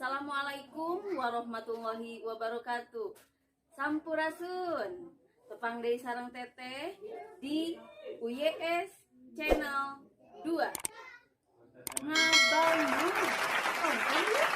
Assalamualaikum warahmatullahi wabarakatuh. Sampurasun. Tepang deui sareng Teteh di UYS Channel 2. Ngabangun. Tonton yuk.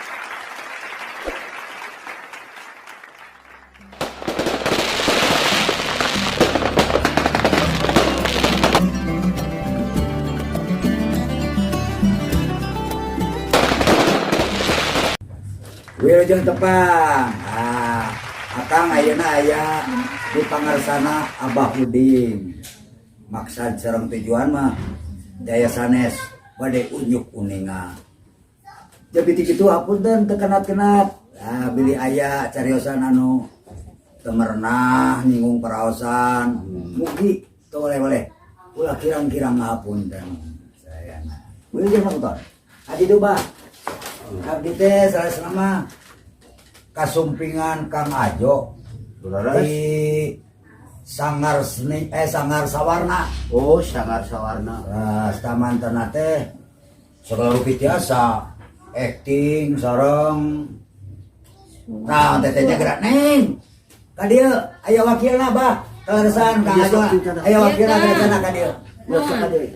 Wilujeng tepang. Ah, Akang ayeuna aya di pangarsana Abah Udin. Maksad sareng tujuan mah daya sanes bade unjuk uninga. Jadi kitu hapunten teu kenat-kenat. Ah, bilih aya cariosan anu teu merenah nyinggung paraosan. Mugi teu oleh-oleh. Ulah kirang-kirang ngapunten. Sayana. Wilujeng nonton. Adi duba. Abdi teh salah mah kasumpingan Kang Ajo di Sanggar Seni, eh, Sanggar Sawarna. Oh, Sanggar Sawarna. Nah, satamantena teh segala rupi tiasa acting sareng. Nah, tetehnya gerak, Neng. Ka dieu aya wakilna, Bah. Kaleresan Kang Ajo. Aya wakilna kaleresan ka dieu. Ya, sok ka dieu.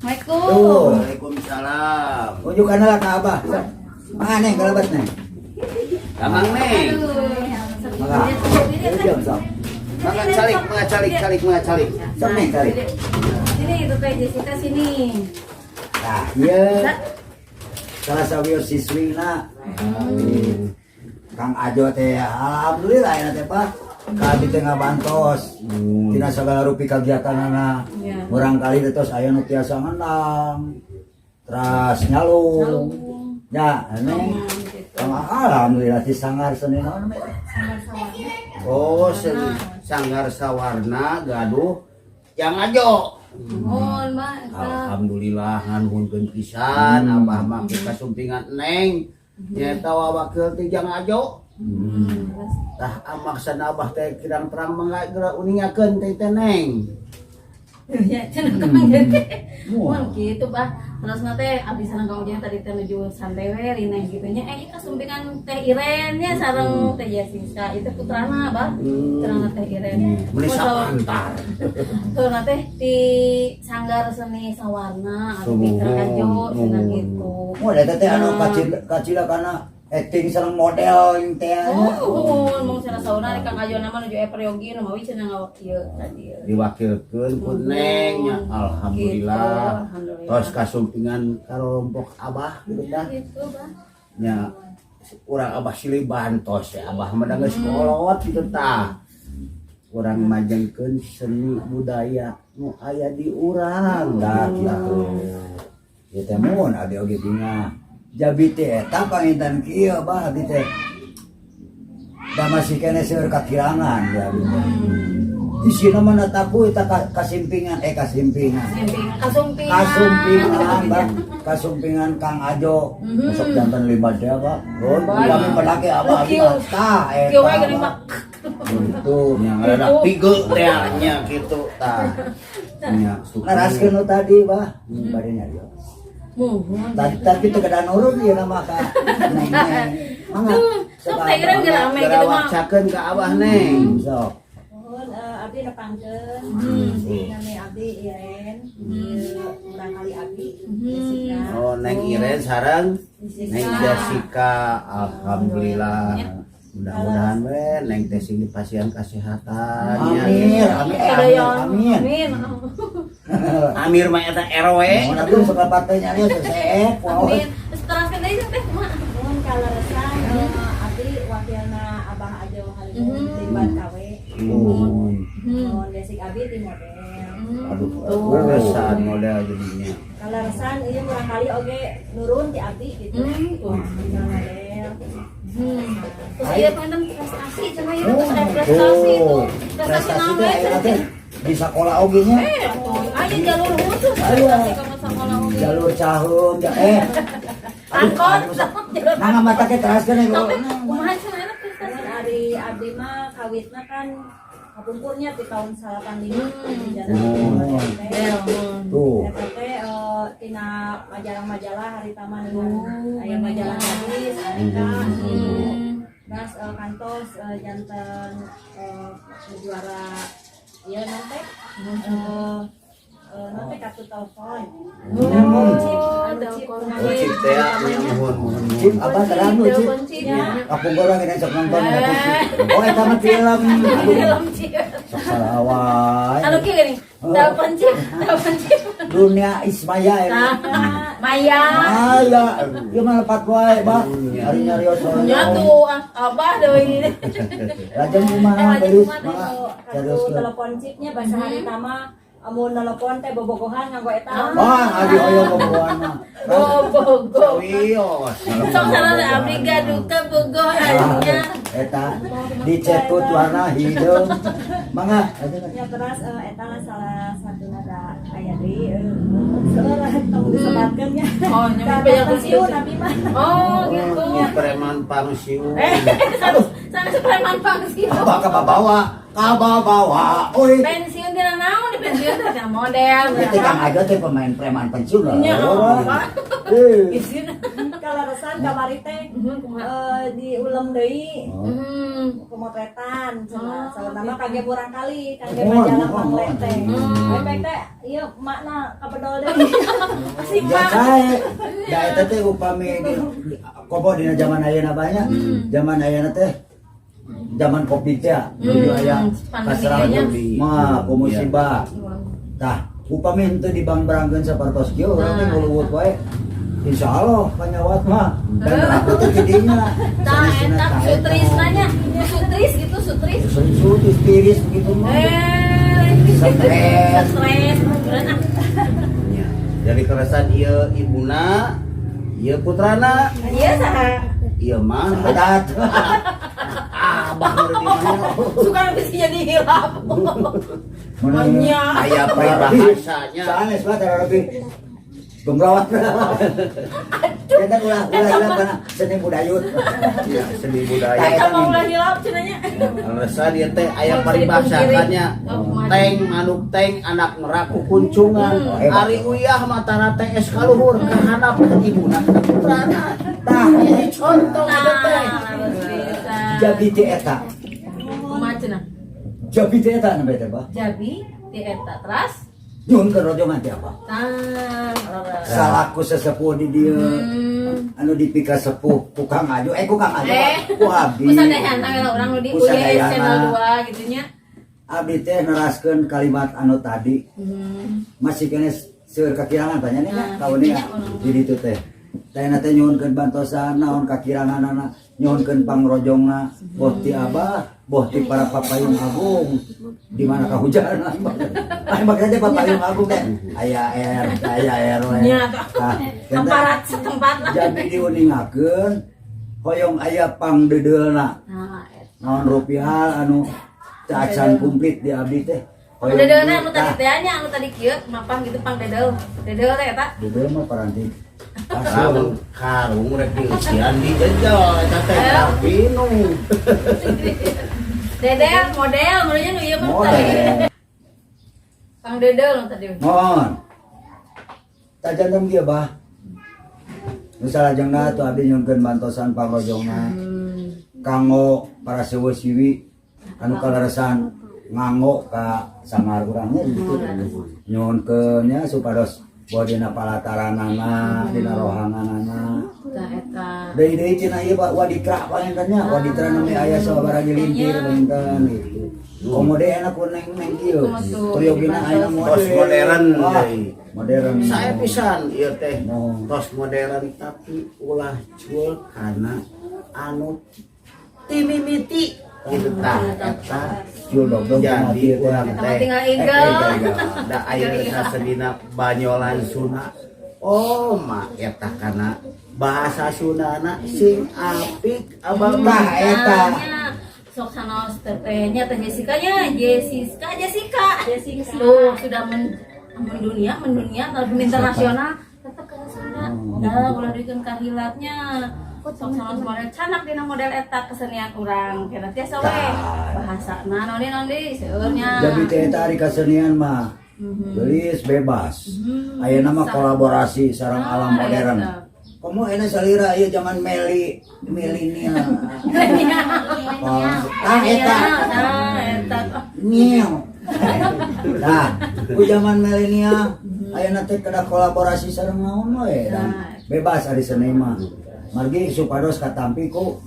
Assalamualaikum. Tuh. Waalaikumsalam. Unjukkan lah ka Abah. Mangga, Neng, kalebet, Neng. Damang, Neng. Mangga. Wilujeng sok. Mangga calik, mangga calik, calik, mangga calik. Sok, Neng, calik. Sini itu Teh Jessica sini. Nah, ieu salah sawios siswina Kang Ajo teh, alhamdulillah ya teh, Pak. Ka abdi teh ngabantos tina sagala rupi kagiatanana. Murangkali teh tos aya nu tiasa ngendang. Teras nyalung. Ya, Neng. Gitu. Alhamdulillah di Sanggar Seni naon namanya? Oh, seni Sanggar Sawarna gaduh Jang Ajo. Mohon, Mbak. Alhamdulillah nganuhunkeun pisan Abah mah kasumpingan Neng. Nyaeta wakil ti Jang Ajo. Tah, maksana Abah teh kirang terang, mangga geura uningakeun teh teh Neng. Ya, cenah kang jadi. Mun gitu, Bah. Terus teh abdi sareng Kang Ujang tadi teh nuju santai we rineh gitu nya. Eh, kasumpingan Teh Iren nya sareng Teh Jessica itu putrana, Bah. Putrana Teh Iren. Meuni sapantar. Tuh teh di Sanggar Seni Sawarna abdi Kang Ajo cenah gitu. Oh, eta teh anu kacil kacila kana acting sareng model teh nya. Oh, mung cenah sauna Kang Ajo nama nuju peryogi nu mawi cenah ngawakil tadi. Diwakilkeun ku Neng nya, alhamdulillah. Gitu, alhamdulillah. Tos kasumpingan karompok Abah gitu dah. Gitu, Bah. Nya urang Abah silih bantos ya, Abah mah da geus kolot gitu tah. Urang majengkeun seni budaya nu aya di urang. Tah kitu. Ieu teh mun abdi oge bingah. Jabi teh eta panginten kieu, Bah, abdi teh. Da masih keneh seueur kakirangan di abdi teh. Di sini mah taku eta kasimpingan, eh, kasimpingan. Kasumpingan. Kasumpingan, Bah. Kasumpingan Kang Ajo. Masuk jantan lima teh, Bah. Oh, Kami pedake abah abdi mah. Tah eta. Kieu we geuning, Bah. Pak. Gitu. Nya ngaranna pige teh nya kitu tah. Nya. Neraskeun nu tadi, Bah. Bade nyarios. Muhun. Tadi tapi teu kedah nurun ieu nama ka Neng Neng. Mangga. Sok Teh Iren geura ame gitu mah. Wacakeun ka Abah, Neng. Sok. Mohon abdi nepangkeun. Nami abdi Iren. Ieu murangkali abdi Jessica. Oh, Neng Iren sareng Neng Jessica, alhamdulillah. Mudah-mudahan we Neng teh sing dipasihan kesehatan nya. Amin, amin, eh, amin, amin. Amin. Amir mah eta RW. Mun atuh sakalapat teh nyarios seek. Amin. Terus teraskeun deui teh kumaha? Mohon kaleresan abdi wakilna Abah Ajo Halimun Limbat KW. Muhun. Mohon basic abdi ti model. Aduh, kaleresan model jadinya. Kaleresan ieu murangkali oge nurun ti abdi gitu. Tuh. Tinggal model. Terus ieu panten prestasi cenah ieu terus aya prestasi tuh. Prestasi Prestasi naon teh we aya teh di sekolah oge nya. Eh, atuh aya jalur khusus prestasi ka sekolah oge. Jalur caheum ya eh. Angkot. Jalur Nah, mata ke teraskeun Tapi kumaha cenah eta prestasi? Mohon ari abdi mah kawitna kan ka Kapungkurnya di tahun 85 di Tuh. Eta teh tina majalah-majalah harita mah aya majalah gadis, aneka gitu. Terus kantos janten juara ieu naon teh? Naon teh kartu telepon. Telepon chip, anu chip. Oh, chip teh ya, muhun muhun. Cip, apa teranu cip? Telepon chip. Kapungkur orang ini sok nonton ya, Cip. Oh, eta mah film. Aduh, Film chip. sok salah wae. Anu kieu gini, telepon chip, telepon chip. Dunia Ismaya ini. Nah, Maya. Maya, ieu mah lepat wae, Bah. Hari nyarios Nya tuh, ah, abah deui. Lajeng kumaha Eh, lajeng Belis? kumaha, Mangga Kartu carioskeun. telepon chipnya bahasa harita mah amun telepon teh bobogohan nganggo eta. Wah, adi hoyong bobogohan mah. Bobogo. Wios. Sok salah abdi gaduh kebogohannya. Eta dicetut warna hideung. Mangga, lajeng. Ya terus eta lah salah satu nada aya deui seueur tong disebatkeun nya. Oh, nya Da banyak pensiun abi mah. Oh, gitu. Preman pangsiun. Eh, sana preman pensiun. Apa kababawa? Kababawa. Oi. Pensiun tina naon di pensiun teh tina model. Itu Kang Ajo teh pemain preman pensiun lah. Nya, apa? Eh. Pensiun. Kaleresan kamari teh Kumaha? Diulem deui Hmm. pemotretan cenah. Oh, Saurna mah kangge murang kali, kangge Mohon, majalah mohon, Pangle mohon. teh. Efek teh ieu makna kapedol deui. Si Ya Mak. sae. Da eta teh upami di komo dina zaman ayeuna banyak. Zaman ayeuna teh zaman Covid teh nuju aya Pandemi kaserang nya. mah ku musibah. Tah, upami henteu dibangbrangkeun sapertos kieu urang teh nguluwut wae. Insya Allah panyawat mah dan aku teh tidinya. Tah eta sutris nanya. Sutris gitu, sutris. Sutris tiris begitu mah. Eh, Stres. stres. Beneran ah. Ya. Jadi keresan ieu ibuna, ieu putrana, Iya saha? ieu mah Adat. abah nu di mana. Suka bisa jadi hilap. Mana Nya. Aya peribahasanya. Sanes mah tara lebih gemrawat. Kita ulah ulah hilap karena seni budayut. Ya, seni budaya. Eta mah ulah hilap cenah nya. Alasan ieu teh aya paribahasanya. Teng manuk teng anak merak kukuncungan. Ari uyah matana teh es kaluhur kahandap ibuna ka putrana. Tah, ini contoh eta teh. Nah, harus bisa. Jabi ti eta. Kumaha cenah? Jabi ti eta nembe teh, Bah. Jabi ti eta teras. Nyuhunkeun rojongan ti apa? Tah, leres. Salaku sesepuh di dieu. Anu dipika sepuh ku Kang Ajo, eh ku Kang Ajo, ku abdi. Ku sadayana we lah urang nu di Ku UY sadayana. channel 2 gitu nya. Abdi teh neraskeun kalimat anu tadi. Masih kene seueur kakirangan banyak nih Nah, kauninga gitunya urang. di ditu teh. Teh teh nyuhunkeun bantosan naon kakiranganana, nyuhunkeun pangrojongna, boh ti abah, boh ti para papayung agung. Di mana kahujanan. Ah makanya papayung agung teh aya R, aya RW. Nya, Tah, aparat setempat lah. jadi diuningakeun hoyong aya pangdeudeulna. Nah, eta. Naon rupiah anu teu acan komplit di abdi teh. Hoyong Dedelna anu tadi tah, teh nya anu tadi kieu mapah gitu pang dedel. Dedel teh eta. Dedeul mah paranti. Lamun karung rek dieusian dijejel eta teh pinung. Dedel model menurutnya nu ieu mah tadi. Model. Pang dedel nu tadi. Mohon. Tajan kieu bah. Nu salajengna tuh abdi nyuhunkeun bantosan pangrojongna. Kanggo para sewo-siwi anu kaleresan nganggo ka sangar urangnya gitu. Nyuhunkeun nya supados boh dina palataranana, dina rohanganana. Tah eta. Deui deui cenah ieu Pak waditra panginten nya, waditra nami aya sababaraha jelintir panginten gitu. Komo deui enak ku neng-neng kieu. Toyogina ayeuna modern. Tos modern Wah, deui. modern. Saya pisan ieu teh Oh. tos modern tapi ulah cuel kana anu timimiti gitu tah eta Jul dogdog jadi urang Eta mah teh tinggal igel. da aya sasedina banyolan Sunda oh ma eta kana bahasa Sundana sing apik abang Tah eta. Tanya, sok sanaos tetehnya teh Jessica nya Jessica Jessica Jessica. Tuh sudah mendunia mendunia ataupun internasional tetap ke Sunda. Dah ulah duikeun ka hilapnya. Sok sanes model canak dina model eta kesenian urang kira tiasa we bahasa nah naon naon deui seueurnya. Jadi teh eta ari kasenian mah geulis bebas. Ayeuna mah kolaborasi sareng alam modern. Eta. Komo enak salira ieu zaman milenial. Ah, eta. Nah, eta. Nyiu. Nah, ku zaman milenial ayeuna teh kedah kolaborasi sareng naon we dan bebas ari seni mah. Margi supados katampi ku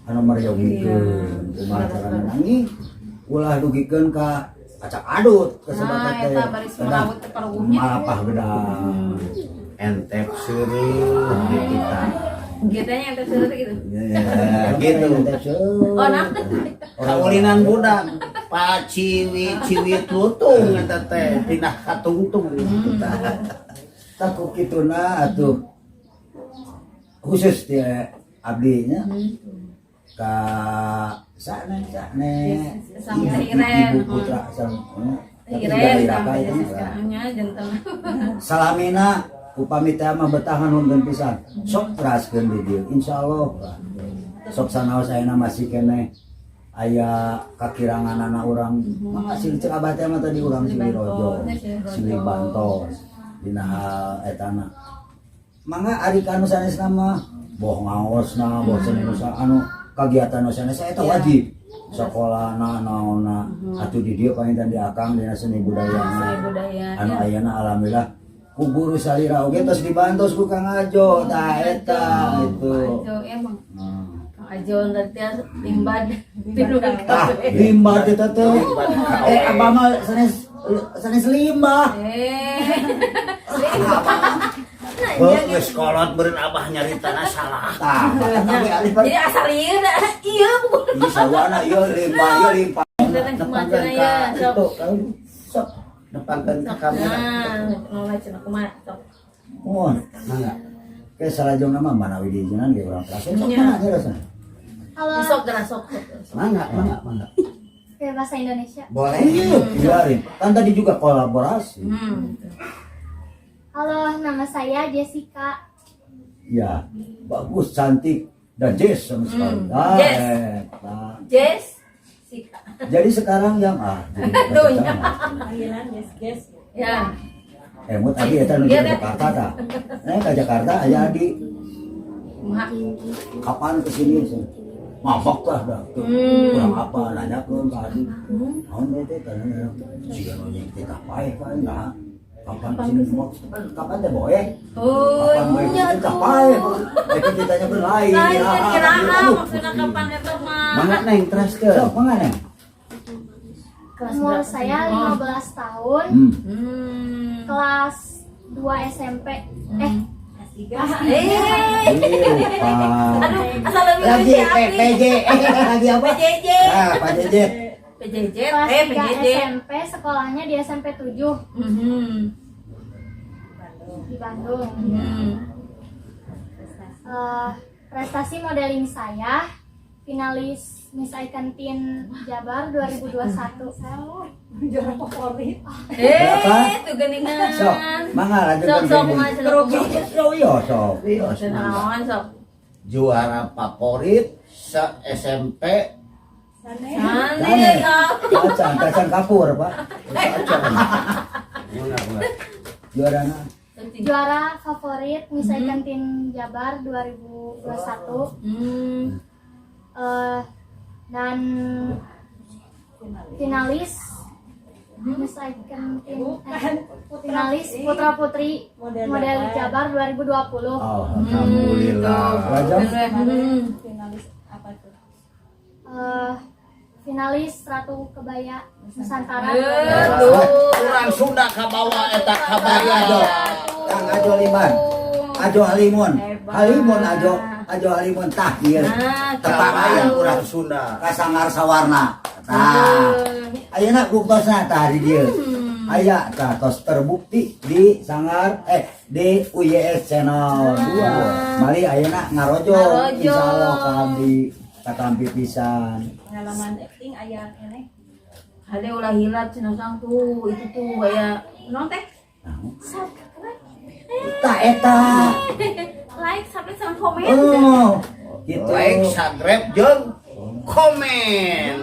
anu meryogikeun kumaha carana nanging ulah dugikeun ka acak adut kasebab Nah, teh eta baris merawat teh paruguhnya. Malapah gedang. Entep seureut di kita. Gitu nya ente seueur gitu. Ya, gitu. Entep seureut. Oh, nah. Kaulinan budak paciwi ciwi tutung eta teh pindah katungtung kita. Tah ku kituna atuh khusus dia abdinya ka sane sane Sama Teh Iren. ibu putra sareng Teh Iren Ira sampai itu Jessica nya janten. Salamina upami teh mah betah nuhunkeun pisan, sok teraskeun di dieu, insyaallah sok sanaos ayeuna masih keneh aya kakiranganana urang mangga silih. Cek abah teh mah tadi urang silih rojo silih bantos dina hal etana. Mangga ari ka anu sanesna mah, boh ngaosna, boh seni nu anu kagiatan nu sanes eta wajib sekolahna naonna atuh di dieu panginten di akang dina seni budayana. Seni budaya. Anu ayeuna alhamdulillah ku guru salira oge tos dibantos ku Kang Ajo, tah eta itu. Ajo emang. Nah. Kang Ajo nanti limbad. Tah, limbah eta teh. Eh, abah mah sanes sanes limbah. Heuh, geus kolot beureun abah nyaritana salah. Tah, tapi alih Jadi asal ieu dah. Iya bukan. Ini sawana ieu limbah, ieu limbah. Teh kumaha cenah ya, sok. Itu sok nepangkeun ka kamera. Nah, nolak cenah kumaha sok. Mohon. Mangga. Kayak salajengna mah manawi diizinan ge urang teraskeun sok Nya. mana nya. Halo, Sok geura sok. Mangga, mangga, mangga. ke bahasa Indonesia. Boleh. Iya, biarin. Kan tadi juga kolaborasi. Halo, nama saya Jessica. Ya, bagus, cantik, dan Jess sama sekali. Ah, Jess. eta. Jess Sika. Jadi sekarang yang ah, jadi Tuh, ya. Panggilan yes yes. Ya. Emut tadi eta nu Iya, ke teh. Jakarta tah. Nah, ke Jakarta aya di Kumaha? Kapan kesini? Mabok lah dah. Tuh, kurang apa nanya ke ka Adi. Naon teh teh tanya siga nu jeung teh paeh kan nah. Kapan kesini mabok? Kapan teh boeh? Oh, Kapan boeh iya kesini tah tuh. paeh. Eh kitanya berlain. Lain Ya, kiraha aduh. maksudna kapan eta mah. Mangga neng teraskeun. Sok mangga neng. Kelas Umur berapa? saya 15 tahun, kelas 2 SMP. Eh, Kelas 3. Eh, Iya, aduh, asal lebih lagi si Apri. PJ, lagi apa? PJJ. Ah, PJJ. PJJ, kelas eh 3 PJJ. SMP, sekolahnya di SMP 7 di Bandung. Prestasi modeling saya finalis Miss Icon Teen Jabar 2021. Juara favorit. Berapa? Eh, tuh geningan. Sok, mangga lanjut. Sok, sok, mangga, sok. Sok, iya, sok. Iya, mangga. Naon sok. Juara favorit se SMP. Sane. Sane, sok. Kacan, kacan kapur, Pak. Mangga, mangga. Juara na. Juara favorit Miss Icon Teen Jabar 2021. Dan finalis Miss Icon Teen, finalis Putra Putri Model Model Jabar. Jabar 2020. Alhamdulillah. Rajab. Finalis apa tuh? Finalis Ratu Kebaya Nusantara. Eh, tuh. Urang Sunda kabawa eta kabaya. Ajo. Kang Ajo Liman. Ajo Halimun. Hebat. Halimun Ajo. Ajo Halimun tah ieu. Nah, Tepangan tuh. urang Sunda. Kasangar sawarna. Tah. Ayeuna buktosna tah di dieu. Aya tah tos terbukti di Sangar, eh, di UYS Channel 2. Mari ayeuna ngarojo Ngarojo. insyaallah ka abdi katampi pisan. Pengalaman acting aya keneh. Hade ulah hilap cenah sang tuh, itu tuh kayak naon teh? Tah eta. Like, subscribe, sama komen. Oh, gitu. Like, subscribe, jeung komen.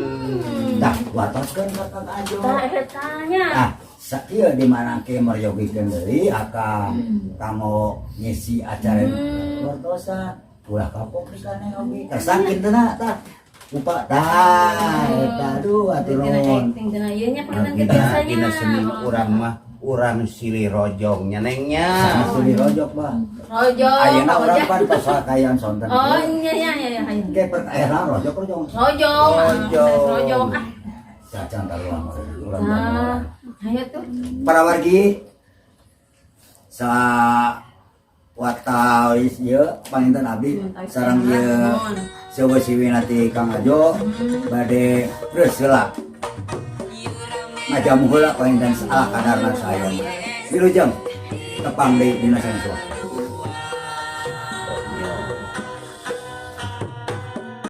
Tah, watoskeun ka Kang Ajo. Tah eta nya. Ah, sakieu di mana ke meryogikeun deui akang kanggo ngisi acara wartosan. Ulah kapok pisan oge. Kersa kintena tah. Upa tah eta, aduh, atuh Tina nuhun. acting tina ieu nya panginten ge Dina biasanya. Dina seni mah urang mah urang silih rojong nya, Neng, nya. Sama silih rojok, Bah. Rojong. Ayeuna urang Rojong. pan tos kaayaan sonten. Oh iya iya iya iya. Hayu. Ke per rojok rojong. Rojong, ah, Rojong. rojong ah. Cacan taruhan urang. Nah, hayu tuh. Para wargi sa watawis ieu panginten abdi sareng ieu seueuh siwina ti Kang Ajo bade terus heula ngajamu heula panginten ala kadarna saya. Wilujeng tepang deui dina sensor.